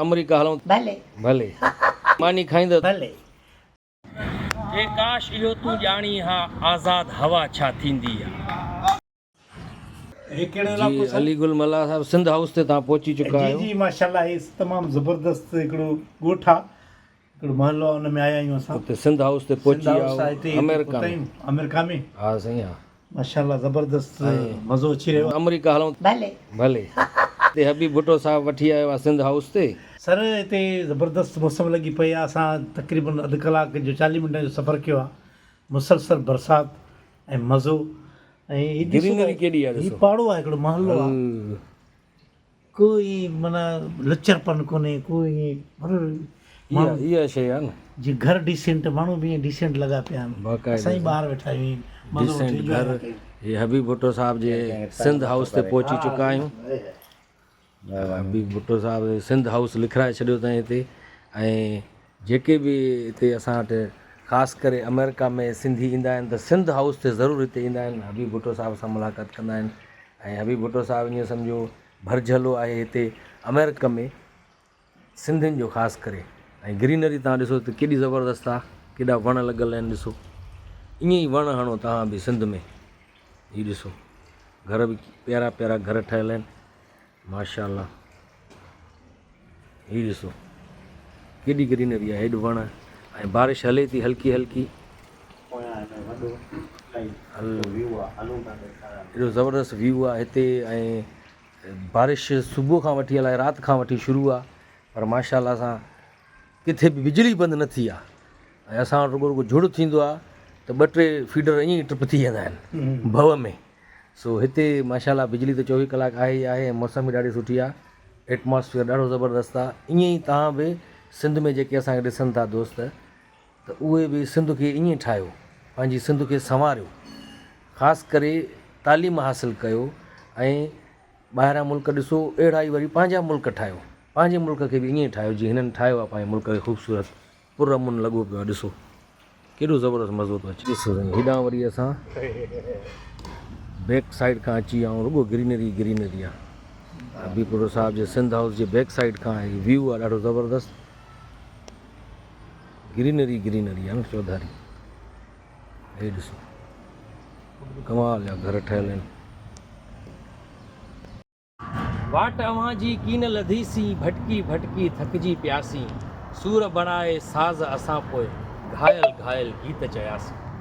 آمريڪا هلون. ڀلي. ڀلي. ماني کائيندس. ڀلي. اي ڪاش اهو تون ڄاڻين ها آزاد هوا ڇا ٿيندي آ. هي ڪهڙو علائقو جي سر؟ علي گل ملاح صاحب سنڌ هائوس تي توهان پهچي چڪا جي آهيو. جي ماشاءالله هي تمام زبردست هڪڙو ڳوٺ آ هڪڙو محلو آ ان ۾ آيا آهيون اسان. اتي سنڌ هائوس تي سنڌ پهچي هائوس آ آهيو هتي هتي آمريڪا پهتا ۾. آهيون آمريڪا ۾. ها سائين ها. ماشاءالله زبردست مزو اچي رهيو آ. آمريڪا هلون. ڀلي. ڀلي. هتي حبيب ڀٽو صاحب وٺي آيو آ سنڌ هائوس تي. سر هتي زبردست موسم لڳي پئي آ اسان تقريبن اڌ ڪلاڪ جو چاليهه منٽن جو سفر ڪيو آ مسلسل برسات ۽ مزو ۽ هي ڏسو گرينري ڪيڏي آ هي ڏسو. پاڙو آ هڪڙو محلو آ. ڪو ائين معنيٰ لچرپن ڪونهي ڪو ائين اها اها شيء آهي نه. جي گهر ڊيسينٽ ماڻهو به ائين ڊيسينٽ لڳا پيا آهن اسان ئي ٻاهر ويٺا آهيون مزو وٺي ڊيسينٽ انجواء گهر ٿا ڪيون. هي حبيب ڀٽو صاحب جي سنڌ هائوس تي پهچي چڪا آهيون. حبيب ڀٽو صاحب سنڌ هائوس لکرائي ڇڏيو اٿائين هتي ۽ جيڪي به هتي اسان وٽ خاص ڪري آمريڪا ۾ سنڌي ايندا آهن ته سنڌ هائوس تي ضرور هتي ايندا آهن حبيب ڀٽو صاحب سان ملاقات ڪندا آهن ۽ حبيب ڀٽو صاحب ائين سمجهو ڀرجهلو آهي هتي آمريڪا ۾ سنڌين جو خاص ڪري ۽ گرينري تان ڏسو ته ڪيڏي زبردست آ ڪيڏا وڻ لڳل آهن ڏسو ائين ئي وڻ هڻو تهان به سنڌ ۾ هي ڏسو گهر به پيارا پيارا گهر ٺهيل آهن ماشاء الله هي ڏسو ڪيڏي گرينري آهي هيڏ وڻ ۽ بارش هلي ٿي هلڪي هلڪي ايڏو زبردست ويو آهي هتي ۽ بارش صبح کان وٺي الائي رات کان وٺي شروع آهي پر ماشاء الله سان ڪٿي به بجلي بند نه ٿي آهي ۽ اسان وٽ رڳو رڳو جھڙ ٿيندو آهي ته ٻه ٽي فيڊر ائين ئي ٽرپ ٿي ويندا آهن ڀو ۾ سو هتي ماشاء الله بجلي ته چوويهه ڪلاڪ آهي ئي آهي ۽ موسم به ڏاڍي سٺي آهي ايٽماسفيئر ڏاڍو زبردست آهي ائين ئي توهان به سنڌ ۾ جيڪي اسان کي ڏسن ٿا دوست ته اهي به سنڌ کي ائين ٺاهيو پنهنجي سنڌ کي سنواريو خاص ڪري تعليم حاصل ڪيو ۽ ٻاهريان ملڪ ڏسو اهڙا ئي وري پنهنجا ملڪ ٺاهيو پنهنجي ملڪ کي به ائين ٺاهيو جيئن هنن ٺاهيو آهي پنهنجي ملڪ کي خوبصورت پر امن لڳو پيو آهي ڏسو ڪيڏو زبردست مزو ٿو اچي. ڏسو سائين هيڏانهن وري اسان بيڪ سائيڊ کان اچي ويا آهيون رڳو گرينري ئي گرينري آهي حبيب پورو صاحب جي سنڌ هائوس جي بيڪ سائيڊ کان هي ويو آهي ڏاڍو زبردست گرينري گرينري آهي نه چوڌاري هي ڏسو ڪمال جا گهر ٺهيل آهن. واٽ اوهان جي ڪين لڌيسين، ڀٽڪي ڀٽڪي ٿڪجي پياسين، سور بڻائي ساز اسان پوء، گهايل گهايل گيت چياسين.